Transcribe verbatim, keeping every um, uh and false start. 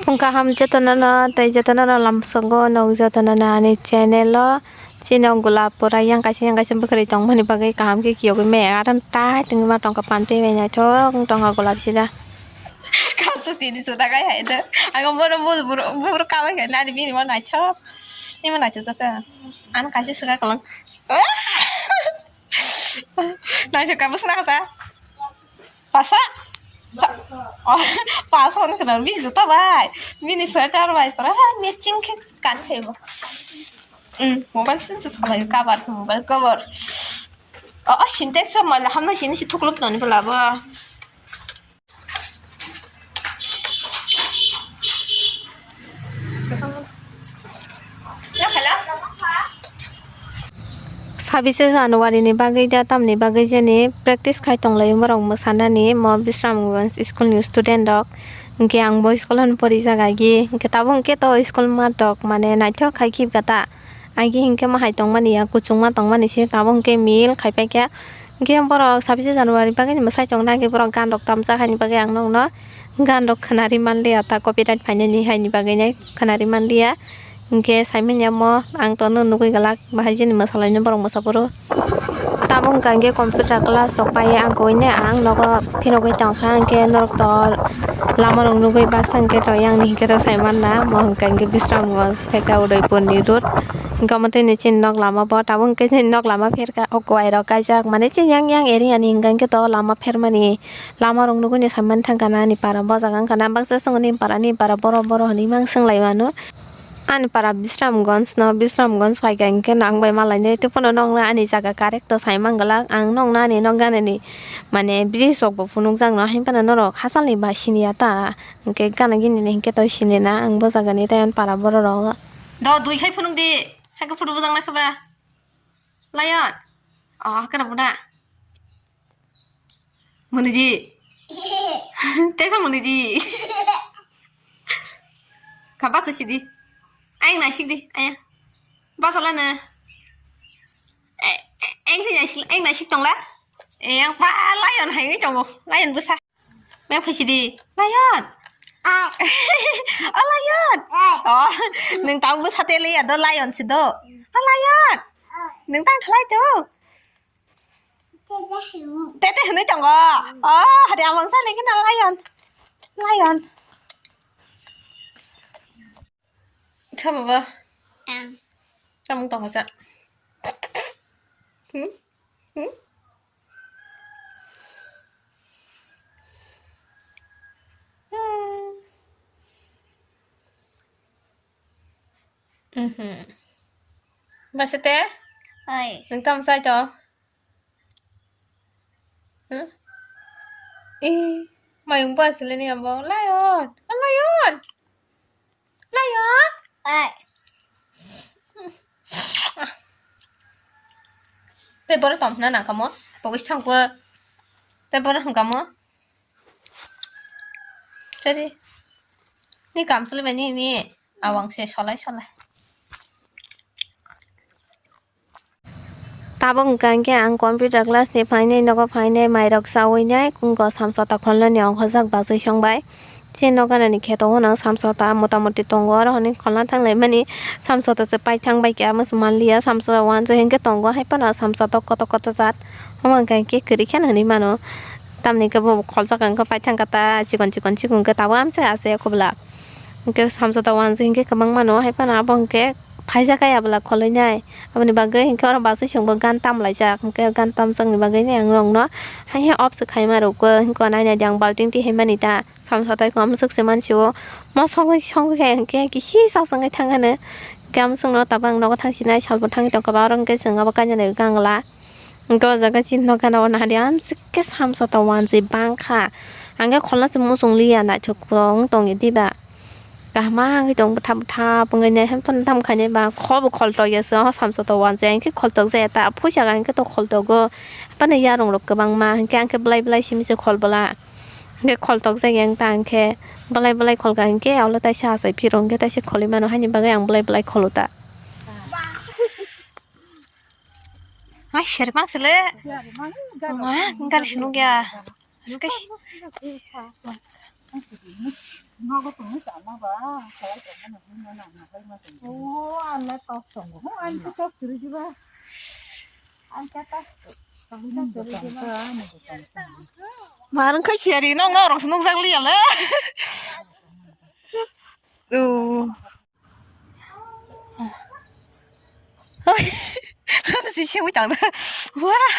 Phung kaham jotono no tei jotono no lamsogo nog jotono no ani channel o. Chini o gulab pura yang kaisa yang kaisa bwkhwrwi tongmani bagwi kaham khe kiyogwi me aram tai tongma tongkha panti bai naithok wng tongkha gulab sida. Kaisa tini suda kai hai de. Ang bono buru buru kabai khai nani bini mo naithok. Nini mo naithok jaka. Ano kaisa suka kalang. Naithok kabo suna kasa. Pasa? Sa-, oh, pasa hwn khna bini juta bai, bini sweater bai pura matching khe kan phaibo. Hmm, mobile sin se salai cover, mobile cover. Oh, oh, Sintex sa mal hamna sini si thuklop nani pala bo. Sabise January ni bagwi da tamni bagwi jeni practice khai tonglaio borok mwsanani mo Bisramganj school ni student rok. Hinkhe ang bo school hwn pori jaga agi hinkhe tabuk hinkhe to school math rok mane naithok khai khibkha ta. Agi hinkhe ma hai tongmani ya kuchukma tongmani se tabuk hinkhe mil khai paikha. Hinkhe borok sabise January bagwi ni mwsai tongna hinkhe borok gan rok tamjak haini bagwi ang nokno gan rok khwnari manliya ta copyright phainani haini bagwi nai khwnari manliya. Hinkhe saimanya mo ang tono nugwi glak bahai jeni mwsalaino borok mwsa phuru. Tabuk wngkha hinkhe computer class rok paiya ang koine ang nogo phirogwi tongkha hinkhe norok to lama rok nugwi baksa hinkhe to yang ni hinkhe to saimanna mo hwnkha hinkhe Bisramganj theka Udaipur ni road. Hinkhe omo tei ni chini nok lama bo tabuk hinkhe chini nok lama pherkha o kwai rok kaijak mane chini yang yang area ni hinkha hinkhe to lama phermani lama rok nugwi ni saimani thangkha na ani para bo jaga wngkha na baksa songni para ni para boro boro hinwi mang swnglai mano. Ani para Bisramganj no, Bisramganj phaikha hinkhe nang bai malainai tei phano nokna ani jaga correct to sai manglak ang nokna ani nok ganani mane bridge rok bo phunukjak no hinphano norok hachal ni ba siniya ta hinkhe gana gini ni hinkhe to sinina ang bo jaga ni tei ani para borok rok. Do dui khai phunuk di, hai khe photo bujak na khe ba. Lion. Oh, khe rw na. Mwnwi di. Tesa mwnwi di. Kha basa sidi. Ayang naisik di, aya. Basa lana. Ayang naisik, ayang naisik tongla. Ayang pa lion hai tongo. Lion bwsa. Meng phaisidi. Lion. O lion. Oh, nwng tang bwsa tele ya do lion si do. O lion. Nwng tang khlai to. Tete hwnwi tongo. Oh, hade amang sa lagi na lion. Lion. Kha baba. Ang. Tamung tongo sa. Hmm? Hmm? Mhm. Basete? Hai. Nang tam sai to? Huh? Ih, mayung ba sile ni abo. Lion. Oh, lion. Lion. Hai. Tei borok tong hwnna nang kamo. Pogis thang ko. Tei borok hwn kamo. Tadi. Ni kam chwlwi bai ni, ni. Awang se solai solai. Tabuk hwnkha hinkhe ang computer class ni phainai nogo phainai mairok chaui nai wngkha samsota kholnani ongkhorjak bachwi songbai. Chini nogo ganani kheto o no samsota motamuti tongo oro hwnwi kholna thanglaimani samsota se paithang bai khe amo se manliya samsota uansuk hinkhe tongo hai phano samsota koto koto jat omo hwnkha hinkhe kwrwi kheno hinwi mano tamni khe bo kholjak wngkha paithang khe ta chikon chikon chikon khe tabuk amswk ase kubla. Hwnkhe samsota uansuk hinkhe kwbangma no hai phano abo hinkhe phaijak kaya bwla kholwi nai. Aboni bagwi hinkhe oro bachwi chwngbo gan tamlaijak. Hinkhe gan tamjakni bagwi nai ang norokno hai hai off se khaima rwkhe. Hinkhe nai nai di ang balting twi hai mani ta. Samsota khe amswk se mansi o. Mo sogwi sogwi khe hinkhe kisi sak wngwi thang hwnwi. Hinkhe amswkno tabuk ang nogo thang sinai salbo thangwi tongkha ba oro hinkhe chwng abo kainani gangla. Hinkhe o jaga chini nokha no nahadi amswk khe samsota uansuk bangkha. Ang khe kholna se muchung liya naithok wng tongya diba. Kaham ma wngwi tong bwthap bwthap wngwi nai, hamtani tam khainai ba kho bo kholtok ya se, o samsota uansuk ya, hinkhe kholtok jaya ta, phuisa ga hinkhe to kholtogo, haphano yarung rok kwbangma, hinkhe ang khe belai belai simi se khol bwla, hinkhe kholtok jak ya wng ta, hinkhe belai belai khol kha, hinkhe ulo taisa achai phiro, hinkhe taisa kholwi mano, haini bagwi ang belai belai kholo ta. Hai, sermang sele. Ma, gari sinung ya. Sukai. Nogo tongwi tongma ba, khalai tongma nang hwnma nang naharma tongma. Oh, ang le tok tongo. Oh, ang khe tok kwrwi diba. Ang khe tok, ang khe tok kwrwi diba. Marwng khai siyari nang norok se nukjak liya le. Oh. Oi, lana si sewi tang. Wah.